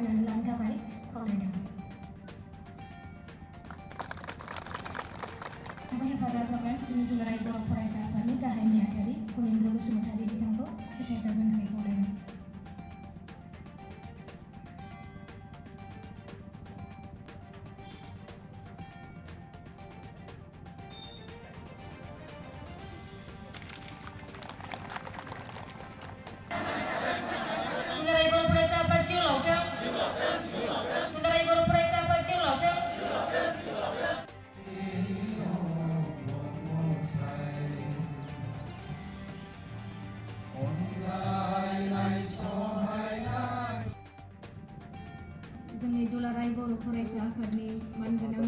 बानायनानै लानो थाखाय खावलायदों। हेफाजाब होगोन जोंनि दुलाराय बर' फरायसा आफादनि गाहाय नेहाथारि कनिन्द्र बसुमतारी बिथांखौ हेफाजाब होनो थाखाय खावलायदों। दुलाराय बर' फरायसा आफाद जिउ लावथों। दुलाराय बर' फरायसा आफाद जिउ लावथों। जोंनि दुलाराय बर' फरायसा आफादनि मानगोनां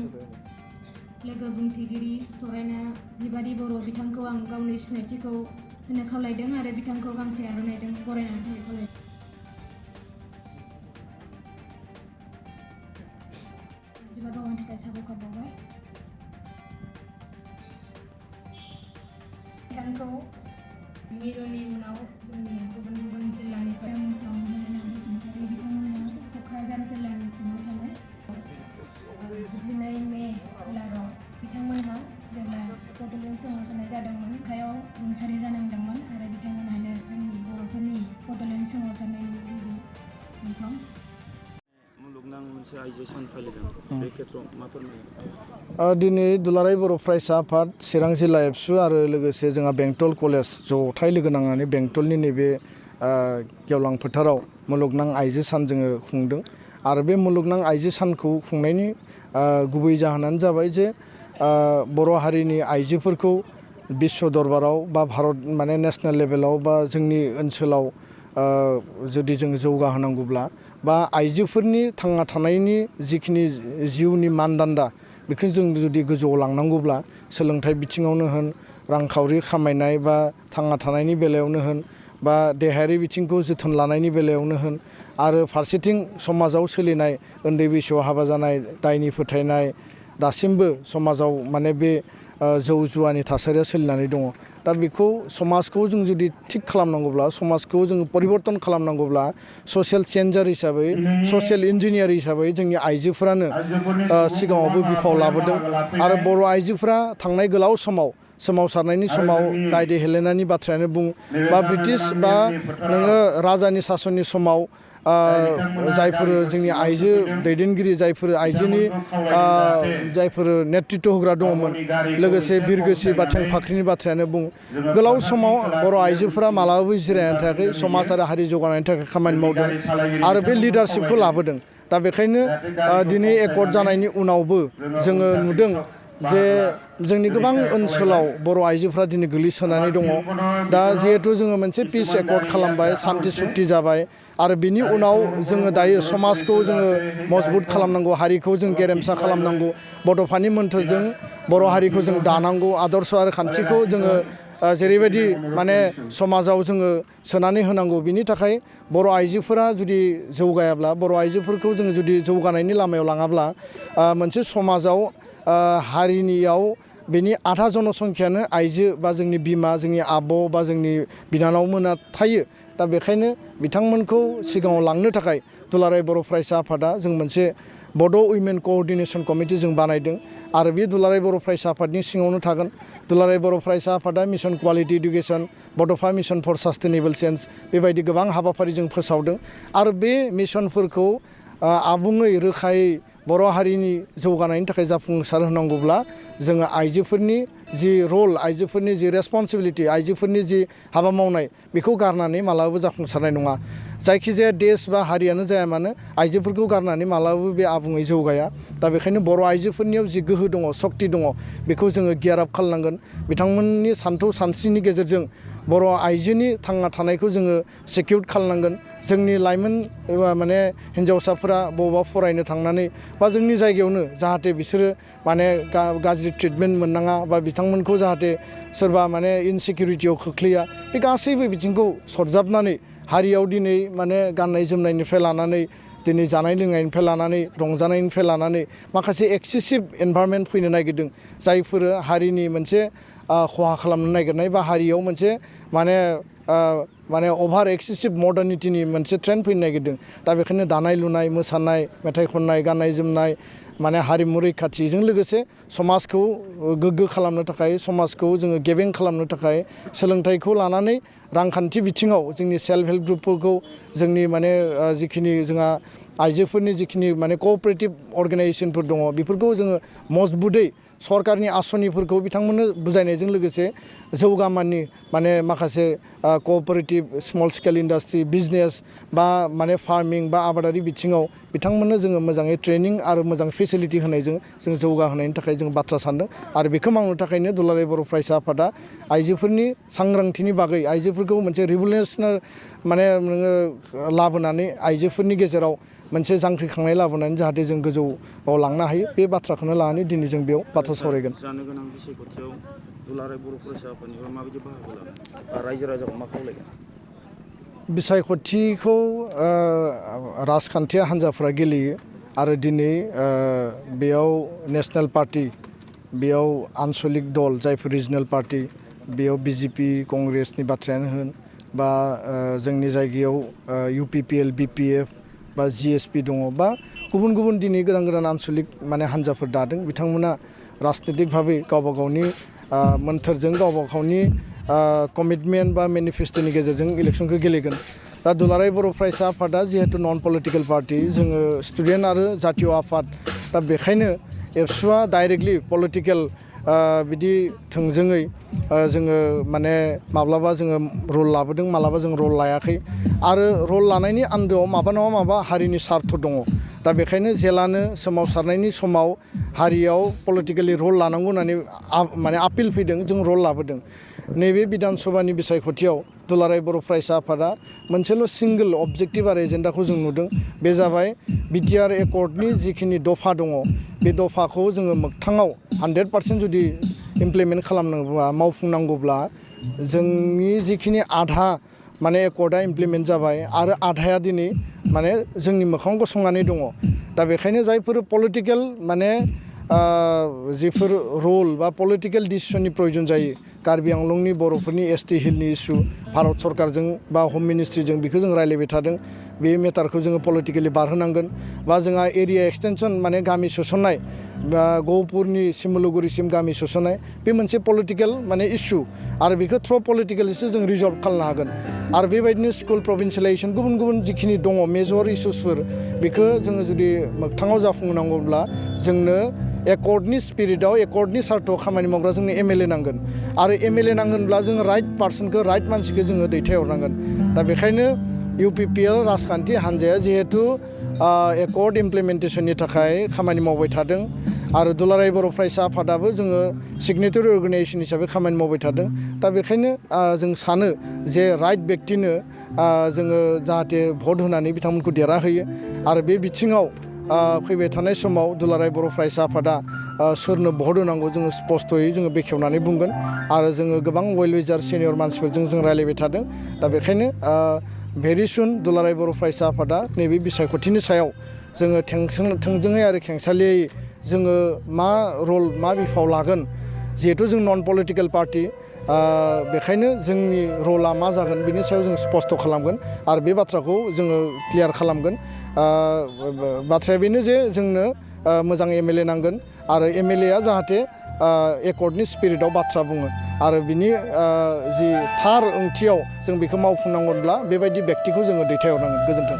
लोगो बुंथिगिरि फरायना बिबारि बर' बिथांखौ आं गावनि सिनायथिखौ होनो खावलायदों आरो बिथांखौ गांसे आर'नाइजों बरायनानै होनो खावलायदों। बिदिबा गावनि थाखाय साबायखर बावबाय। बिथांखौ मिरुनि उनाव जोंनि गुबुन गुबुन जिल्लानिफ्राय बसुमतारी बिथांमोना क'क्राझार जिल्लानि सिङाव थानाय 19 मे खालाराव बिथांमोनहा जेब्ला बड'लेण्ड सोमावसारनाय जादोंमोन बेयाव रुंसारि जानांदोंमोन आरो बिथांमोनहानो जोंनि बर'फोरनि बड'लेण्ड सोमावसारनायनि गिबि बिफाव। मुलुगनां मोनसे आइजो सान फालिदों बे खेत्रआव मा फोरमायो? दिनै दुलाराय बर' फरायसा आफाद चिरां जिल्ला एबसु आरो लोगोसे जोंहा बेंटल कलेज जथाय लोगो नांनानै बेंटलनि नैबे गेवलां फोथाराव मुलुगनां आइजो सान जोङो खुंदों आरो बे मुलुगनां आइजो सानखौ खुंनायनि गुबै जाहोनानो जाबाय जे बर' हारिनि आइजोफोरखौ बिश्व दरबाराव बा भारत माने नेशनेल लेभेलाव बा जोंनि ओनसोलाव जुदि जों जौगाहोनांगौब्ला बा आइजोफोरनि थांना थानायनि जिखिनि जिउनि मानदान्दा बेखौ जों जुदि गोजौआव लांनांगौब्ला सोलोंथाइ बिथिङावनो होन रांखावरि खामायनाय बा थांना थानायनि बेलायावनो होन बा देहायारि बिथिंखौ जोथोन लानायनि बेलायावनो होन आरो फारसेथिं समाजाव सोलिनाय उन्दै बैसोआव हाबा जानाय दायनि फोथायनाय दासिमबो समाजाव माने बे जौ जुवानि थासारिया सोलिनानै दङ। दा बेखौ समाजखौ जों जुदि थिग खालामनांगौब्ला समाजखौ जों परिबर्तन खालामनांगौब्ला ससियेल चेन्जार हिसाबै ससियेल इन्जिनियार हिसाबै जोंनि आइजोफोरानो सिगाङावबो बिफाव लाबोदों आरो बर' आइजोफोरा थांनाय गोलाव समाव सोमावसारनायनि समाव गायदे हेलेनानि बाथ्रायानो बुं बा ब्रिटिश बा नोङो राजानि सासननि समाव जायफोर जोंनि आइजो दैदेनगिरि जायफोर आइजोनि जायफोर नेतृत्व होग्रा दङमोन लोगोसे बिरगोस्रि बा थेंफाख्रिनि बाथ्रायानो बुं गोलाव समाव बर' आइजोफोरा मालाबाबो जिरायनानै थायाखै समाज आरो हारि जौगानायनि थाखाय खामानि मावदों आरो बे लिडारशिपखौ लाबोदों। दा बेखायनो दिनै एकर्ड जानायनि उनावबो जोङो नुदों जे जोंनि गोबां ओनसोलाव बर' आइजोफ्रा दिनै गोग्लैसोनानै दङ। दा जिहेथु जोङो मोनसे पिस एकर्ड खालामबाय सान्ति सुक्ति जाबाय आरो बिनि उनाव जोङो दायो समाजखौ जोङो मजबुत खालामनांगौ हारिखौ जों गेरेमसा खालामनांगौ बड'फानि मोन्थोरजों बर' हारिखौ जों दानांगौ आदर्श आरो खान्थिखौ जोङो जेरैबायदि माने समाजाव जोङो सोनानै होनांगौ बिनि थाखाय बर' आइजोफोरा जुदि जौगायाब्ला बर' आइजोफोरखौ जोङो जुदि जौगानायनि लामायाव लाङाब्ला मोनसे समाजाव हारिनियाव बेनि आधा जनसंख्यानो आइजो बा जोंनि बिमा जोंनि आब' बा जोंनि बिनानावमोना थायो। दा बेखायनो बिथांमोनखौ सिगाङाव लांनो थाखाय दुलाराय बर' फरायसा आफादा जों मोनसे बड' उइमेन कअर्डिनेसन कमिटि जों बानायदों आरो बे दुलाराय बर' फरायसा आफादनि सिङावनो थागोन। दुलाराय बर' फरायसा आफादा मिशन कुवालिटि इडुकेसन बड'फा मिशन फर सास्टेनेबल चेन्ज बेबायदि गोबां हाबाफारि जों फोसावदों आरो बे मिशनफोरखौ आबुङै रोखायै बर' हारिनि जौगानायनि थाखाय जाफुंसार होनांगौब्ला जोङो आइजोफोरनि जि रल आइजोफोरनि जि रेसपन्सिबिलिटि आइजोफोरनि जि हाबा मावनाय बेखौ गारनानै मालाबाबो जाफुंसारनाय नङा। जायखिजाया देश बा हारियानो जाया मानो आइजोफोरखौ गारनानै मालाबाबो बे आबुङै जौगाया। दा बेखायनो बर' आइजोफोरनियाव जि गोहो दङ सक्ति दङ बेखौ जोङो गियार आप खालामनांगोन। बिथांमोननि सान्थौ सानस्रिनि गेजेरजों बर' आइजोनि थांना थानायखौ जोङो सिकिउर खालामनांगोन। जोंनि लाइमोन माने हिन्जावसाफोरा बबावबा फरायनो थांनानै बा जोंनि जायगायावनो जाहाथे बिसोरो माने गाज्रि ट्रिटमेन्ट मोननाङा बा बिथांमोनखौ जाहाथे सोरबा माने इनसिकिउरिटियाव खोख्लैया बे गासैबो बिथिंखौ सरजाबनानै हारियाव दिनै माने गाननाय जोमनायनिफ्राय लानानै दिनै जानाय लोंनायनिफ्राय लानानै रंजानायनिफ्राय लानानै माखासे एक्सेसिभ एनभारनमेन्ट फैनो नागिरदों जायफोरो हारिनि मोनसे खहा खालामनो नागिरनाय बा हारियाव मोनसे माने माने अभार एक्सेसिभ मडार्निटिनि मोनसे ट्रेन्ड फैनो नागिरदों दा बेखायनो दानाय लुनाय मोसानाय मेथाइ खननाय गाननाय जोमनाय माने हारिमु रैखाथिजों लोगोसे समाजखौ गोग्गो खालामनो थाखाय समाजखौ जोङो गेबें खालामनो थाखाय सोलोंथाइखौ लानानै रांखान्थि बिथिङाव जोंनि सेल्फ हेल्प ग्रुपफोरखौ जोंनि माने जिखिनि जोंहा आइजोफोरनि जिखिनि माने कअपारेटिभ अर्गानाइजेसनफोर दङ बेफोरखौ जोङो मजबुतै सरकारनि आसनिफोरखौ बिथांमोननो बुजायनायजों लोगोसे जौगामाननि माने माखासे कअपारेटिभ स्मल स्केल इन्डास्ट्रि बिजनेस बा माने फार्मिं बा आबादारि बिथिङाव बिथांमोननो जोङो मोजाङै ट्रेनिं आरो मोजां फेसिलिटि होनायजों जों जौगाहोनायनि थाखाय जों बाथ्रा सानदों आरो बेखौ मावनो थाखायनो दुलाराय बर' फरायसा आफादा आइजोफोरनि सांग्रांथिनि बागै आइजोफोरखौ मोनसे रिभलिउसनारि माने नोङो लाबोनानै आइजोफोरनि गेजेराव मोनसे जांख्रिखांनाय लाबोनानै जाहाथे जों गोजौआव लांनो हायो बे बाथ्राखौनो लानानै दिनै जों बेयाव बाथ्रा सावरायगोन जानो गोनां बिसायख'थियाव दुलाराय बर' फरायसा आफादनिफ्राय माबायदि बाहागो लागोन बा रायजो राजाखौ मा खावलायगोन बिसायख'थिखौ राजखान्थि हान्जाफोरा गेलेयो आरो दिनै बेयाव नेशनेल पार्टी बेयाव आन्चलिक दल जायफोर रिजनेल पार्टी बेयाव बिजेपि कंग्रेसनि बाथ्रायानो होन बा जोंनि जायगायाव UPPL BPF बा GSP दङ बा गुबुन गुबुन दिनै गोदान गोदान आन्चलिक माने हान्जाफोर दादों बिथांमोना राजनितिक भाबै गावबा गावनि मोन्थोरजों गावबा गावनि कमिटमेन्ट बा मेनिफेस्ट'नि गेजेरजों इलेक्सनखौ गेलेगोन दा दुलाराय बर' फरायसा आफादा जिहेतु नन पलिटिकेल पार्टी जोङो स्टुडेन्ट आरो जातीय आफाद दा बेखायनो एबसुआ डाइरेक्टलि पलिटिकेल बिदि थोंजोङै जोङो माने माब्लाबा जोङो रल लाबोदों माब्लाबा जों रल लायाखै आरो रल लानायनि आन्दोआव माबा नङा माबा हारिनि सार्थ दङ दा बेखायनो जेलानो सोमावसारनायनि समाव हारियाव पलिटिकेलि रल लानांगौ होननानै माने आपिल फैदों जों रल लाबोदों नैबे बिधान सभानि बिसायख'थियाव दुलाराय बर' फरायसा आफादा मोनसेल' सिंगोल अबजेक्टिभ आरो एजेन्डाखौ जों नुदों बे जाबाय BTR एकर्डनि जिखिनि दफा दङ बे दफाखौ जोङो मोगथाङाव 100% जुदि इमप्लिमेन्ट खालामनांगौब्ला मावफुंनांगौब्ला जोंनि जिखिनि आधा माने एकर्डआ इमप्लिमेन्ट जाबाय आरो आधाया दिनै माने जोंनि मोखाङाव गसंनानै दङ दा बेखायनो जायफोर पलिटिकेल माने जिफोर रल बा पलिटिकेल डिसिसननि प्रयोजन जायो कार्बि आंलंनि बर'फोरनि ST हिलनि इस्यु भारत सरकारजों बा हम मिनिस्ट्रिजों बेखौ जों रायलायबाय थादों बे मेटारखौ जोङो पलिटिकेलि बारहोनांगोन बा जोंहा एरिया एक्सटेनसन माने गामि सोसननाय गहपुरनि सिमलुगुरिसिम गामि सोसननाय बे मोनसे पलिटिकेल माने इस्यु आरो बेखौ थ्र' पलिटिकेलिसो जों रिजल्भ खालामनो हागोन आरो बेबायदिनो स्कुल प्रभिन्सियेलाइजेसन गुबुन गुबुन जिखिनि दङ मेजर इस्युसफोर बेखौ जोङो जुदि मोगथाङाव जाफुंनांगौब्ला जोंनो एकर्डनि स्पिरिटआव एकर्डनि सार्थआव खामानि मावग्रा जोंनो MLA नांगोन आरो MLA नांगोनब्ला जोङो राइट पार्सनखौ राइट मानसिखौ जोङो दैथायहरनांगोन दा बेखायनो UPPL राजखान्थि हान्जाया जिहेतु एकर्ड इमप्लिमेन्टेसननि थाखाय खामानि मावबाय थादों आरो दुलाराय बर' फरायसा आफादाबो जोङो सिगनेटरि अर्गानाइजेसन हिसाबै खामानि मावबाय थादों दा बेखायनो जों सानो जे राइट बेक्तिनो जोङो जाहाथे भट होनानै बिथांमोनखौ देरहाहोयो आरो बे बिथिङाव फैबाय थानाय समाव दुलाराय बर' फरायसा आफादा सोरनो भट होनांगौ जोङो स्पस्तयै जोङो बेखेवनानै बुंगोन आरो जोङो गोबां वेल विजार सिनियर मानसिफोरजों जों रायलायबाय थादों दा बेखायनो भेरि सुन दुलाराय बर' फरायसा आफादा नैबे बिसायख'थिनि सायाव जोङो थोंजोङै आरो खेंसालियायै जोङो मा रल मा बिफाव लागोन जिहेतु जों नन पलिटिकेल पार्टी बेखायनो जोंनि रला मा जागोन बिनि सायाव जों स्पस्त खालामगोन आरो बे बाथ्राखौ जोङो क्लियार खालामगोन बाथ्राया बेनो जे जोंनो मोजां MLA नांगोन आरो MLAया जाहाथे एकर्डनि स्पिरिटआव बाथ्रा बुङो आरो बिनि जि थार ओंथियाव जों बेखौ मावफुंनांगौब्ला बेबायदि बेक्तिखौ जोङो दैथायहरनांगोन गोजोन्थों